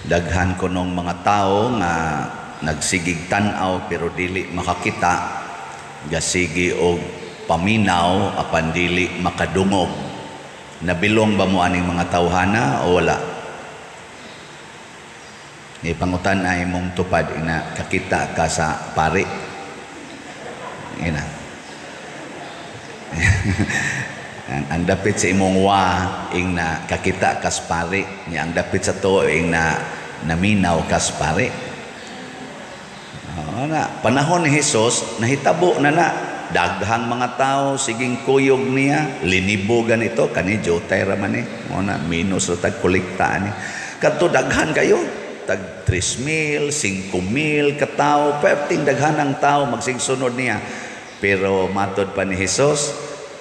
Daghan kunong mga tao nga nagsigig tan-aw pero dili makakita, gasigi og paminaw apan dili makadungog. Nabilong ba mo aning mga tawhana o wala? Ni pangutan ay mong tupad ina, kakita ka sa pari? Ina. Ang dapit sa imong wa ing na kakita kas pari, nya ang dapit sa tuo ing na naminaw kas pari. Oh, na panahon ni Jesus nahitabo na na daghang mga tao siging kuyog niya, linibo ganito kani jutay ra man ni mo na minus ra tag kolekta ani. Kadto daghan kayo, tag 3,000, 5,000 ka tawo, perting daghan ang tao magsigsunod niya. Pero matod pa ni Jesus,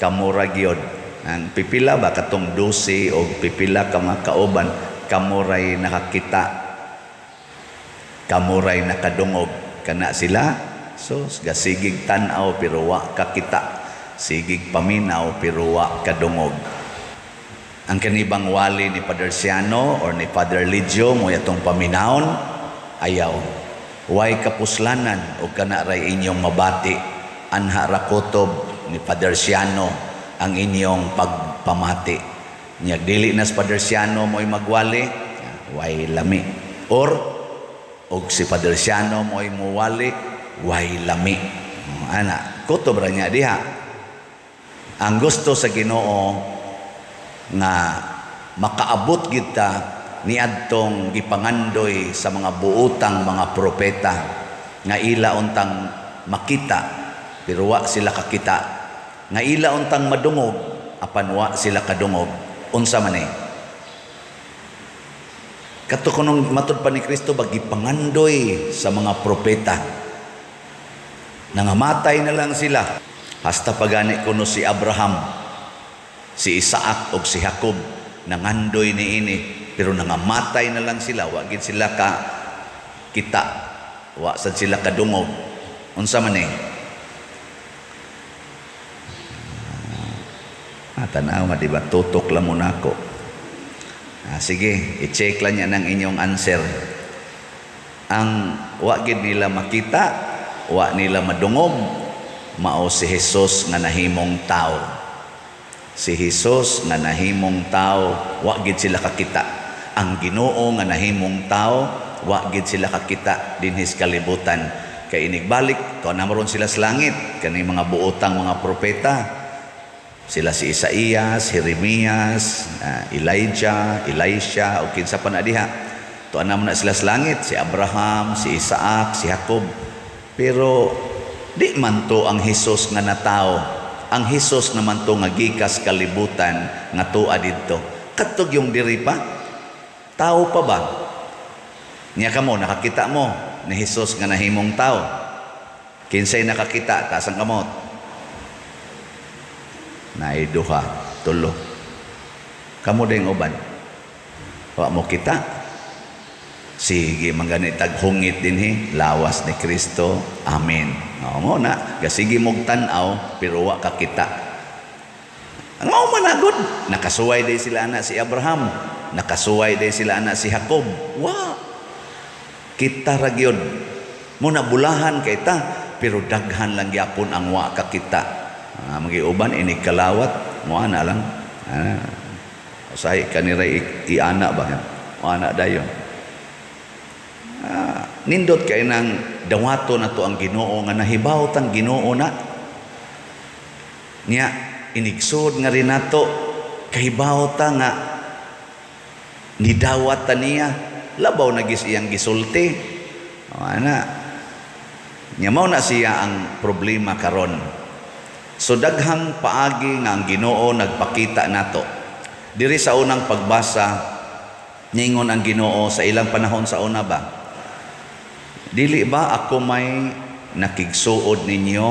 kamo ra gyud ang pipila ba, katong 12 o pipila ka mga kauban, kamo ray nakakita, kamo ray nakadungog. Kana sila, so gasigig tan-aw pero wa kakita, sigig paminaw pero wa kadungog. Ang kanibang wali ni Father Siano or ni Father Ligio mo atong paminawon, ayaw. Way kapuslanan o kana ray inyong mabati. Anha ra kutob ni Father Siano ang inyong pagpamati. Nya dili na si Father Siano mo'y magwali, way lami. Or og si Father Siano mo'y muwali, way lami. Ana, kutob ra niya diha. Ang gusto sa Ginoo nga makaabot kita niadtong gipangandoy sa mga buotang mga propeta nga ila untang makita pero wa sila kakita, nga ila untang madungog apan wa sila kadungog. Unsa man eh kato kunong matod pa ni Kristo ba, gipangandoy sa mga propeta, nangamatay na lang sila, hasta pagani kuno si Abraham, si Isaac ug si Jacob nangandoy niini pero nangamatay na lang sila, wa gid sila ka kita, wa sad sila kadungog. Unsa man eh? Ah, tanaw, di ba? Tutok lang mo nako. Ah, sige, i-check lang niya ng inyong answer. Ang wa gid nila makita, wa nila madungog, mao si Jesus nga nahimong tao. Si Jesus nga nahimong tao, wa gid sila kakita. Ang Ginoo nga nahimong tao, wa gid sila kakita dinhis kalibutan. Kay inigbalik, tuwa na maron sila sa langit, kani mga buotang mga propeta. Sila si Isaías, Jeremias, Elijah, Elisha, o kinsa pa na diha. Tuwa na na sila sa langit, si Abraham, si Isaac, si Jacob. Pero di man to ang Hesus nga natao. Ang Hesus naman to nga gikas kalibutan nga tuwa didto. Kadtog yung diri pa, tao pa ba? Niya kamo, nakakita mo ni Hesus nga nahimong tao? Kinsay nakakita, taas ang kamot. Naay duha, tulo. Kamo din uban. Wa mo kita. Sige, manggani taghungit dinhi, lawas ni Kristo. Amen. No, mo na, gasige mog tan-aw pero wa ka kita. Ang mao managod, nakasuway day sila ana si Abraham, nakasuway day sila ana si Jacob. Wa. Kita ra gyud. Mo na bulahan kay ta, pero daghan lang gyapon ang wa ka kita. Ah, magiuban inig kalawat, mo ana lang. Ah, usahay kanira iana ba? Mo ana dayon. Ah, nindot kay nang dawato na to ang Ginoo nga nahibaw tang Ginoo na. Nya inigsod nga rin nato kahibaw ta nga nidawat ta niya, labaw na gis iyang gisulti. O, ana nya, mao na siya ang problema karon. So daghang paagi nga ang Ginoo nagpakita nato. Diri sa unang pagbasa, ningon ang Ginoo sa ilang panahon sa una ba? Dili ba ako may nakigsuod ninyo?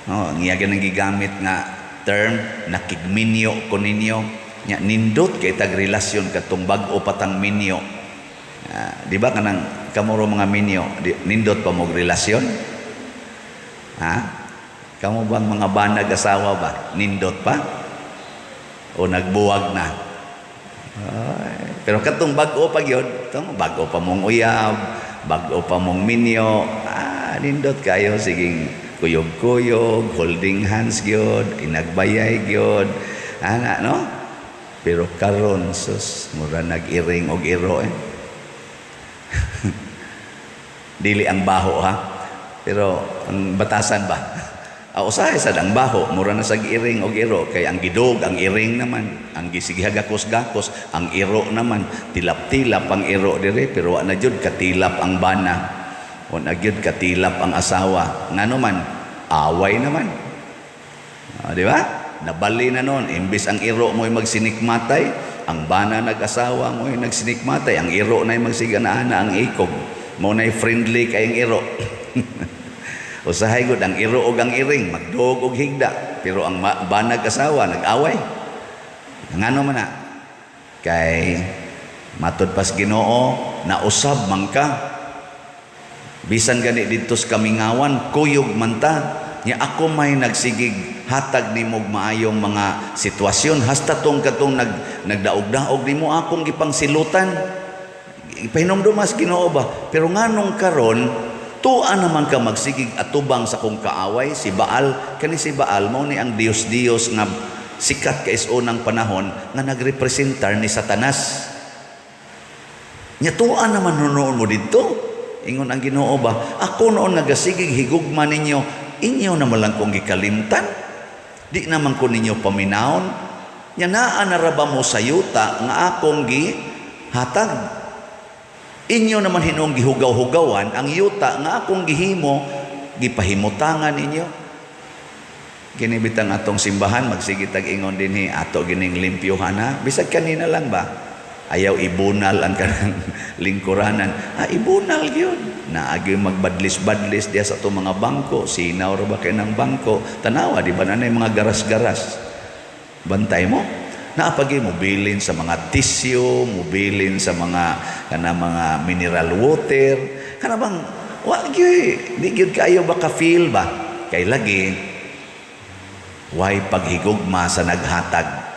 No, ang iya ganang gigamit nga term, nakigminyo ko ninyo. Nya nindot kay tag relasyon katong bag-o patang minyo. Ah, di ba kanang kamuro mga minyo, di, nindot pa mo relasyon? Ha? Kamo bang mga banag asawa ba? Nindot pa? O nagbuwag na? Ay. Pero katong bag-o pa gyud, tong bag-o pa mong uyab, bag-o pa mong minyo, nindot kayo siging kuyog-kuyog, holding hands gyud, inagbayay gyud, ana, no? Pero karon, sus, mura nag-iring og iro eh. Dili ang baho ha, pero ang batasan ba? Usahay sad ang baho, mura na sa iring og iro, kay ang gidog, ang iring naman, ang gisigihagakos-gakos, ang iro naman, tilap-tilap ang iro dire, pero wa na jud katilap ang bana. Wa na jud katilap ang asawa. Ngano man, away naman. Di ba? Nabali na noon, imbis ang iro mo'y magsinikmatay, ang bana nag-asawa mo'y nagsinikmatay, ang iro na'y magsiganaan ang ikog. Mo na'y friendly kay ang iro. Usahay gud ang iro og ang iring magduog og higda, pero ang banag asawa nag-away. Ngano man na? Kay matud pas Ginoo, nausab man ka. Bisan gani didto sa kamingawan, kuyog man ta. Nya ako may nagsigig hatag nimo og maayong mga sitwasyon hasta tong katong nagdaog-daog nimo akong gipangsilutan. Pahinumdumas Ginoo ba? Pero nganong karon tuwa naman ka magsigig atubang sa kong kaaway si Baal? Kani si Baal mao ni ang Diyos-Diyos nga sikat kay sa unang panahon nga nagrepresentar ni Satanas. Nya tuwa naman noon mo didto. Ingon ang Ginoo ba, ako noon nagasigig higugma ninyo, inyo naman lang kong gikalimtan. Di naman ko ninyo paminawon. Nya naa na ra ba mo sa yuta nga akong gihatag? Inyo naman hinuong gihugaw-hugawan ang yuta nga akong gihimo, gipahimutangan ninyo. Kini bitang atong simbahan, magsige tag ingon dinhi, ato gining limpyuhan ha. Bisag kanina lang ba? Ayaw ibunal ang kanang lingkuranan. Ibunal gyud. Naagi magbadlis-badlis diya sa atong mga bangko, sinaw ra ba kay ng bangko? Tanawa, di ba na mga garas-garas? Bantay mo. Naapagi mobilin sa mga tissue, mobilin sa mga kana mga mineral water. Kana bang wa gyud, di gyud kayo ba ka feel ba? Kay lagi way paghigugma sa naghatag.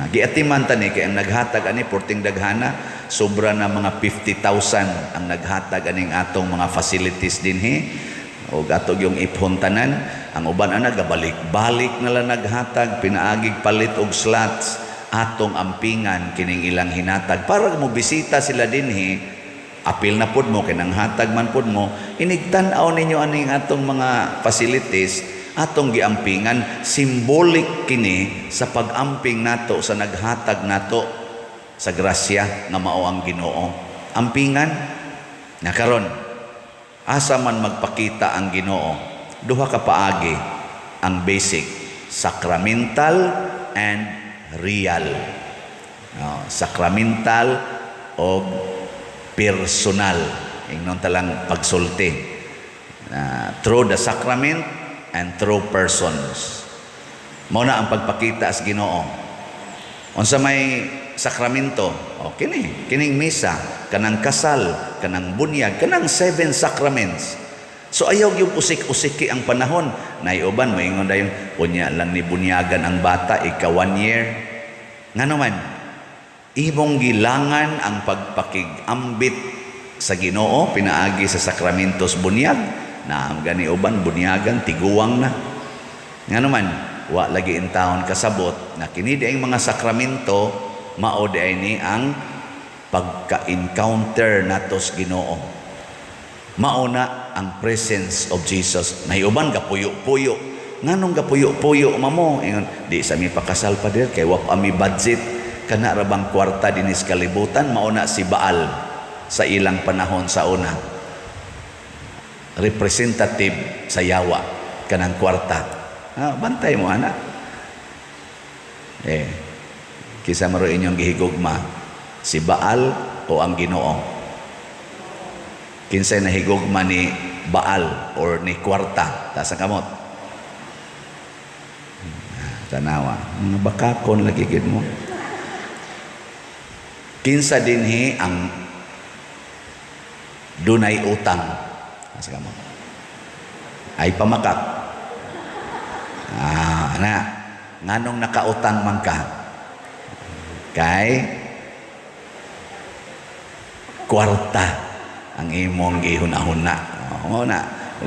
Giatiman ta ni kay ang naghatag ani porting daghana, sobra na mga 50,000 ang naghatag aning atong mga facilities dinhi og ato yung iphon tanan. Ang uban ana gabalik-balik na lang naghatag pinaagig palit og slots. Atong ampingan kining ilang hinatag para mo bisita sila dinhi, apil na pud mo kay nanghatag man pud mo. Inigtan-aw ninyo aning atong mga facilities, atong giampingan. Symbolic kini sa pag-amping nato sa naghatag nato sa grasya nga mao ang Ginoo. Ampingan na. Karon, asa man magpakita ang Ginoo? Duha ka paagi ang basic: sacramental and real. No, sacramental o personal. Ingnon talang pagsulti, through the sacrament and through persons. Mao na ang pagpakita sa Ginoo. Unsa may sakramento? O kini, kining misa, kanang kasal, kanang bunyag, kanang seven sacraments. So ayaw yung usik-usiki ang panahon. Naiuban moingon dayon, unya lang ni bunyagan ang bata, ika 1 year. Ngano man, imong gilangan ang pagpakigambit sa Ginoo pinaagi sa sakramentos bunyag na ang gani uban bunyagan tiguwang na. Ngano man, wa lagi intawon kasabot na kini di ang mga sakramento mao di ay ni ang pagka-encounter nato sa Ginoo. Mao na ang presence of Jesus. Nahiuban gapuyo-puyo. Nganong gapuyo-puyo mamo? Ingon, di sa mi pakasal, pader, kay wa pa mi budget. Kana ra bang kwarta dinis kalibutan? Mao na si Baal sa ilang panahon sa una. Representative sa yawa kanang kwarta. Bantay mo ana. Eh, kinsa maro inyong gihigugma? Si Baal o ang Ginoo? Kinsay nahigugma ni Baal or ni kwarta? Taas ang kamot. Tanawa. Mga bakakon lagi gid mo. Kinsa dinhi ang dunay utang? Taas ang kamot. Ay pamakak. Ana. Nganong nakautang man ka? Kay Kwarta ang imong gihuna-huna. Oh, na.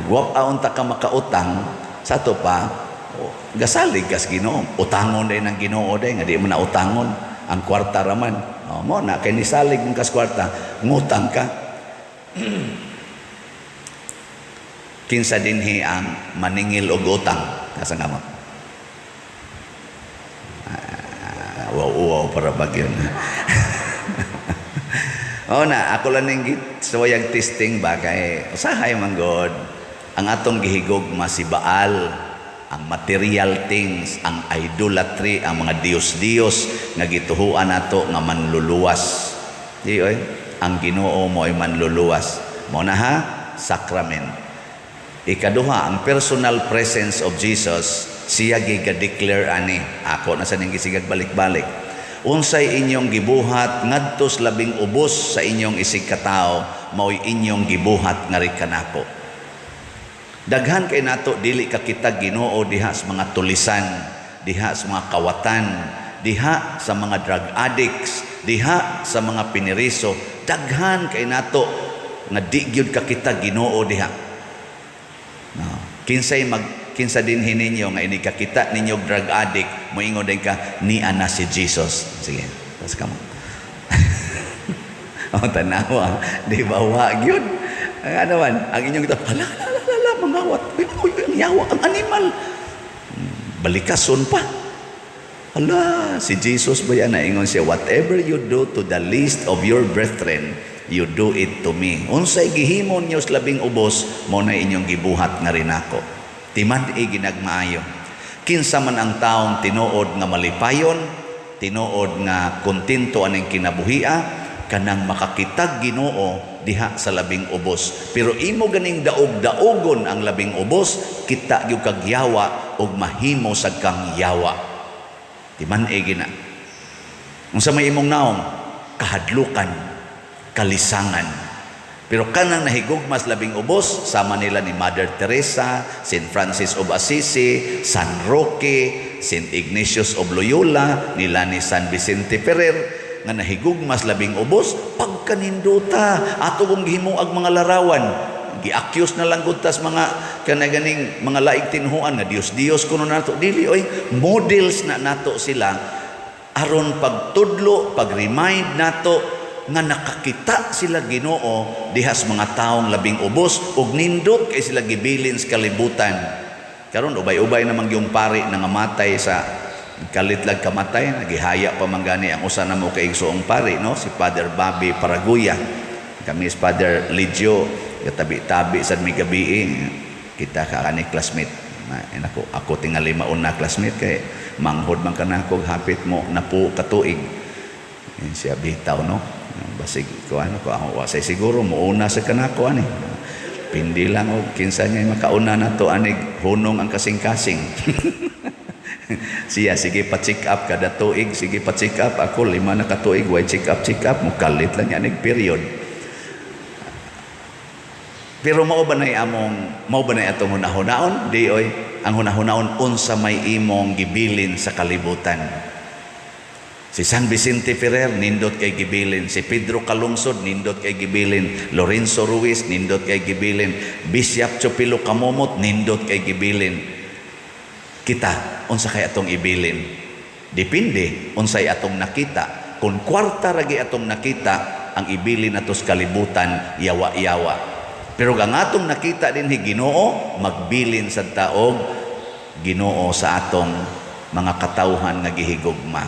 Wa pa unta ka makautang sa ato pa, oh, gasalig kas Ginoo. Utangon day ng Ginoo day nga di mo na utangon ang kwarta raman. Oh, mo na kay nisalig mong kas kwarta, ngutang ka. Kinsa dinhi ang maningil og utang? Asa nga mo? Ah, wow, wow, para bagyon. Oh na, ako lang ning suwayag testing ba kay usahay man god ang atong gihigugma si Baal, ang material things, ang idolatry, ang mga diyos-diyos nga gituhuan nato nga manluluwas. Di oy, ang Ginoo mo ay manluluwas. Mo na ha, sacrament. Ikaduha, ang personal presence of Jesus, siya giga-declare ani. Ako na sa ning gisigag balik-balik. Unsay inyong gibuhat ngadto sa labing ubos sa inyong isig katawo, mao'y inyong gibuhat ngari kanako. Daghan kay nato dili ka kita Ginoo diha sa mga tulisan, diha sa mga kawatan, diha sa mga drug addicts, diha sa mga piniriso. Daghan kay nato nga di gyud ka kita Ginoo diha. No. Kinsay mag kinsa din ninyo nga ini kakita ninyo drug addict, moingon din ka ni ana si Jesus. Sige, tas kamo. Oh, tanawa, di ba wa gyud? Ang ano man, ang inyong ito, hala, hala, hala, hala, mangawat. Uy, uy, ang yawa, ang animal. Balikason pa. Hala, si Jesus ba yan? Naingon siya, "Whatever you do to the least of your brethren, you do it to me." Unsay gihimo niyo sa labing ubos, mo na inyong gibuhat nga rin ako. Timan-i ginagmaayo. Kinsa man ang taong tinuod nga malipayon, tinuod nga kontento aning kinabuhia, kanang makakitag Ginoo diha sa labing ubos. Pero imo ganing daog-daogon ang labing ubos, kita gyud kag yawa ug mahimo sad kang yawa. Timan-i gina. Unsa may imong naong? Kahadlukan, kalisangan. Pero kanang nahigugmas labing ubos, sama nila ni Mother Teresa, St. Francis of Assisi, San Roque, St. Ignatius of Loyola, nila ni San Vicente Ferrer, nga nahigugmas labing ubos, pagkaninduta, ato kong gihimuag mga larawan, gi-accuse na lang gud tas mga kanaganing mga laig tinuhuan nga Dios Dios kuno nato. Dili oy, models na nato sila aron pagtudlo, pag-remind nato nga nakakita sila Ginoo dihas mga taong labing ubos ug nindot kay sila gibilin sa kalibutan. Karon ubay-ubay namang yung pari nga matay sa kalit lag kamatay, nagihaya pa man gani ang usa namo kay igsuong pari, no, si Father Bobby Paraguya. Kami si Father Ligio katabi-tabi sad mi gabi kita ka kani classmate. Na, ako, ako tingali mauna classmate kay manghod man kanako, hapit mo napo katuig. Yan siya bitaw, no, basig ko ano ko ako wasay siguro muuna sa kanako ani. Pindi lang og kinsa niya makauna na to anig hunong ang kasing-kasing. Siya sige pa check up kada tuig, sige pa check up. Ako 5 na ka tuig way check up, check up, mukalit lang niya anig period. Pero mao ba nay among, mao ba nay atong hunahunaon? Di oy, ang hunahunaon unsa may imong gibilin sa kalibutan. Si San Vicente Ferrer nindot kay gibilin, si Pedro Calungsod nindot kay gibilin, Lorenzo Ruiz nindot kay gibilin, Bishop Chupilo Camomot nindot kay gibilin. Kita unsa kay atong ibilin? Depende unsay atong nakita. Kung kwarta ragi atong nakita, ang ibilin nato sa kalibutan yawa-yawa. Pero ang atong nakita din hi Ginoo, magbilin sa taog Ginoo sa atong mga katawhan nga gihigugma.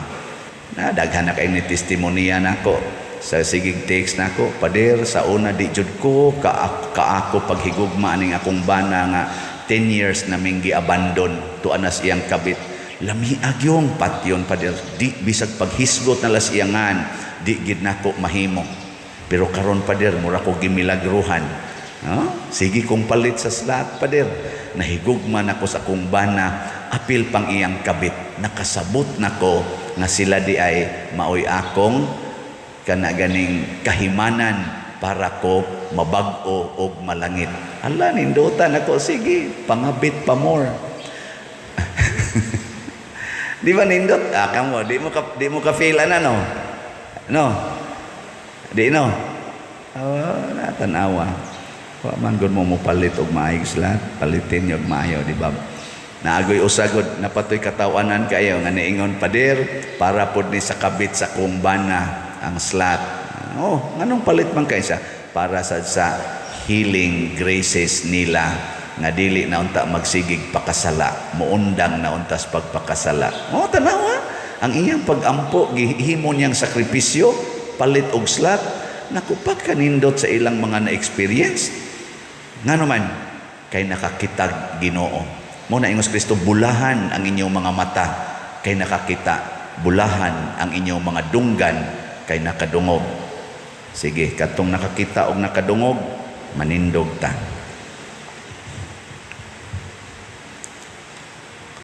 Na daghan na kay ni testimonya nako sa sigig text nako, "Pader, sa una di jud ko ka, kaako paghigugma aning akong bana nga 10 years na ming gi-abandon tuan nas iyang kabit. Lami agyong patyon, pader, di bisag paghisgot na las iyangan di gid nako mahimo. Pero karon, pader, mura ko gimilagruhan, no? Sige kong palit sa slot, pader. Nahigugma nako sa akong bana, apil pang iyang kabit. Nakasabot nako nga sila di ay maoy akong kana ganing kahimanan para ko mabag-o og malangit." Ala, nindutan ako, sige, pangabit pa more. Di ba nindot? Ah, kamo, di mo ka feel ana, no? No? Di no? Oh, na tanawa. Wa man gud mo mopalit og maayong slot, palitin niyo og maayo, di ba? Naagoy usagod napatoy katawanan kayo nga niingon, "Pader, para pod ni sa kabit sa kong bana ang slot." Oh, nganong palit man kay siya? Para sa healing graces nila nga dili na unta magsigig pakasala, muundang na untas pagpakasala. Oh, tanawa ang iyang pagampo, gihimo niyang sakripisyo, palit og slot. Naku, pagkanindot sa ilang mga na-experience. Ngano man kay nakakitag Ginoo. Mo na ingos Kristo, "Bulahan ang inyong mga mata kay nakakita, bulahan ang inyong mga dunggan kay nakadungog." Sige, katong nakakita og nakadungog, manindog ta.